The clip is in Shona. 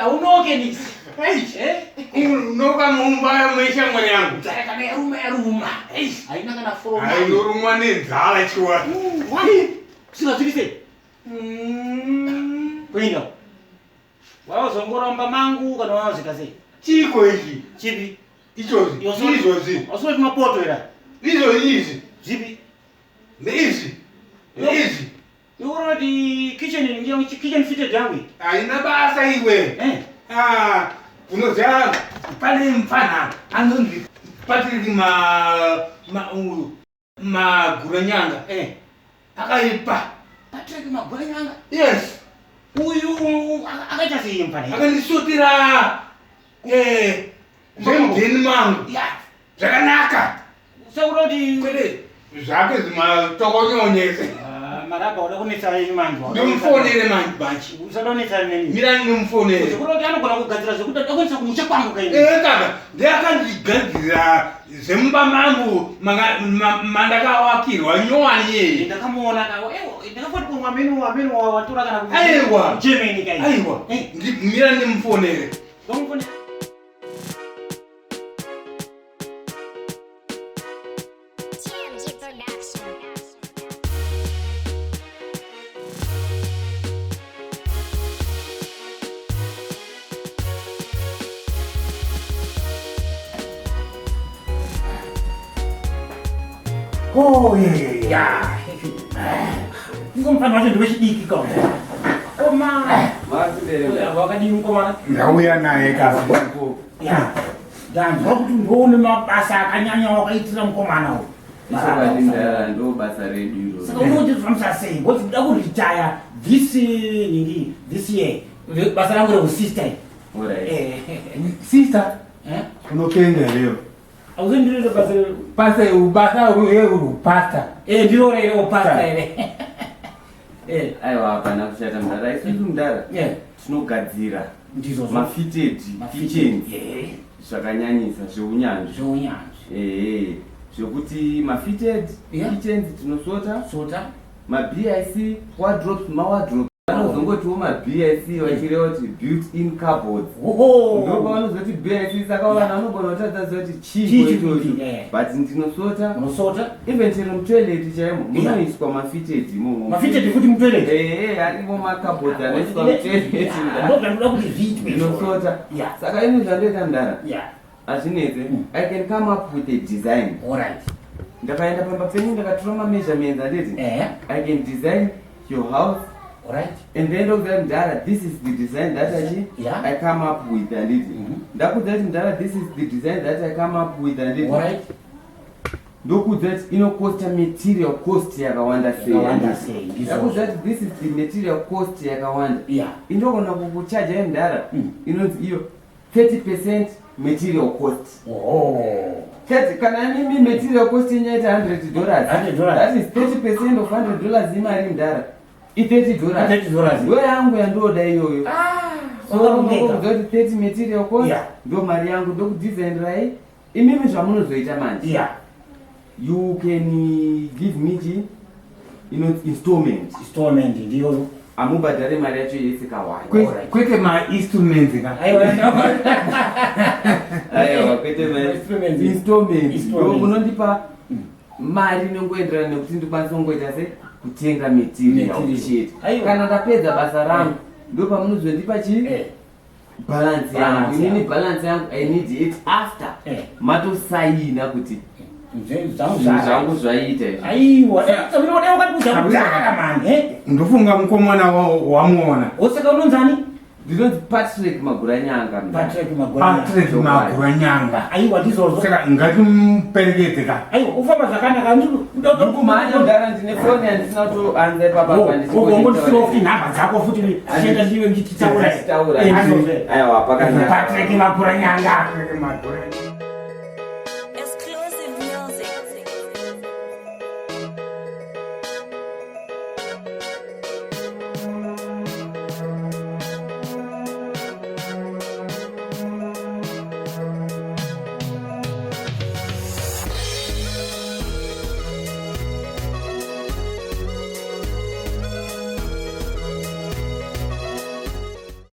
Haunoke nisi. Unoka mumba meshamwari yangu. Nzara kana yaruma yaruma. Haina kana foroma. Ainorumwa nenzara chiwa. Usingazviri sei? Kuinda. Wazongoramba mangu kana wazvita sei? Chiko ichi? Chipi? Ichozvi. Izvozvi. Usina mapoto era. Izvozvi izvi. Zvipi? Neizvi. Neizvi. Iwe kitchen ndiyo kitchen fitted yangu. Haina basa iwe. Eh. Ah, unoziva pane mfana anonzi Patrick ma ma uyu Maguranyanga. Eh. Akaipa. Patrick Maguranyanga. Yes. Uyu akaita sei mfana? Akandisotera eh zvemudheni mangu. Yeah. Zvakanaka. Sekuroti Kwete zvake zvimatokonyonyese. Ah, marabha uda kunetsa ini manje. Ndomufonere manje bachi. Usada kunetsa neni. Mirani ndomufonere. Sekuroti anogona kugadzira zvekuti akonisa kumusha kwangu kaini. Eh kaka, ndiakandigadzirira zvemumba mangu mandakawakirwa nyowani yeye. Ndakamuona ka. Ewo, ndakafoti kumwa meno ameno watora kana ku. Aiwa. Germany kai. Aiwa. Eh, Mirani ndimufonere. ndomufonera. TMG Production. Oh yeah yeah yeah. Ingo mfana wacho ndewechidiki ka. Koma. Wakadii mukomana? Ndauya naye kasi. Ya. Ndanzwa kuti ndoone mabasa akanyanya wakaitira mukomana uyu. Ichokwadi mdara ndo basa redu iroro. Saka unotozvifambisa sei? Because ndoda kuretire this nhingi this year. Basa rangu reusister. Alright. Eh. Sister, Eh? unopenga leo. Auzondiro basa Pasa ubasa urupasta. eh ndiro rere upasta here. Eh. Aiwa hapana kushata mdara. Isusu mdara Eh. tinogadzira Ndizvozvo. mafitted kitchens Eh. zvakanyanyisa zveunyanzvi. Zveunyanzvi. Ehe. Zvekuti mafitted Yeah. kitchens tinosota Sota. maBIC wardrobes mawardrobes vanozongotiwo maBIC vachireva kuti built in cupboards. Oho. Ndopavanozoti BIC saka vanhu vanogona kutadza kuziva kuti Chii chii chikuti, ichocho eh. but ndinosota Unosota. even chero mutoilet chaimo Yeah. munoiswa mafitted imomo Mafitted futi mutoilet. ehe arimo macupboards anoiswa mutoilet Ndo zvandinoda kuti zviitwe. ndinosota Yeah. saka ini zvandoita mudara Yeah. hazvinetse i can come up with a design All right. ndakaenda pamba penyu ndakatora mameasurements handiti Eh. i can design your house All right. and then ndokuziva kuti mudhara this is the design that achi Yeah. i come up with handiti ndakuudza kuti mudhara this is the design that i come up with handiti All right. ndokuudza kuti inokosta material cost yakawanda sei Yakawanda sei, ndizvo. ndakuudza kuti this is the material cost yakawanda Yeah. indogona kukuchaja mudhara Mm. inonzi iyo 30 percent material cost Oh. 30 kana mimi material cost yenyaita 100 dollars $100. that is 30 percent of 100 dollars imari mudhara i30 dollars $30. ndo yangu yandoda iyoyo so Wakarongeka. ndokuudza kuti 30 material cost Yeah. ndo mari yangu ndokudesignirai imimi zvamunozoita manje Yeah. you can give me chi inonzi installment Installment ndiyo. amubhadhare mari yacho yese kawai Alright. Kwete ma instruments ka. Aiwa. aiwa kwete mari Instruments. installment ndo Installment. munondipa mari inongoenderana nekuti ndikwanise kungoita se kutenga material Material. chete Aiwa. kana ndapedza basa rangu ndo pamunozondipa chi Eh. balance yangu Balance inini yangu. balance yangu i need it after Eh. matosaina kuti Zvangu zvinhu zvangu zvaita izvi Aiwa. Eh, unoda wakatiudza kudhara man, eh? Ndofunga mukomana wamuona. Osaka unonzani? ndinonzi Patrick Maguranyanga mudhara. Patrick Maguranyanga. Patrick Maguranyanga. Aiwa ndizvozvo. Saka ngatimuperekedze ka. Aiwa ufamba zvakanaka Ndikumhanya mudhara ndine foni yandisina kutoanza ipapa ndikuongondisiwa futi nhamba dzako futi tichienda ndiwe ndichitaura. Tichitaura. Eh, ndizvozvo. Aiwa pakanaka Patrick Maguranyanga. Patrick Maguranyanga.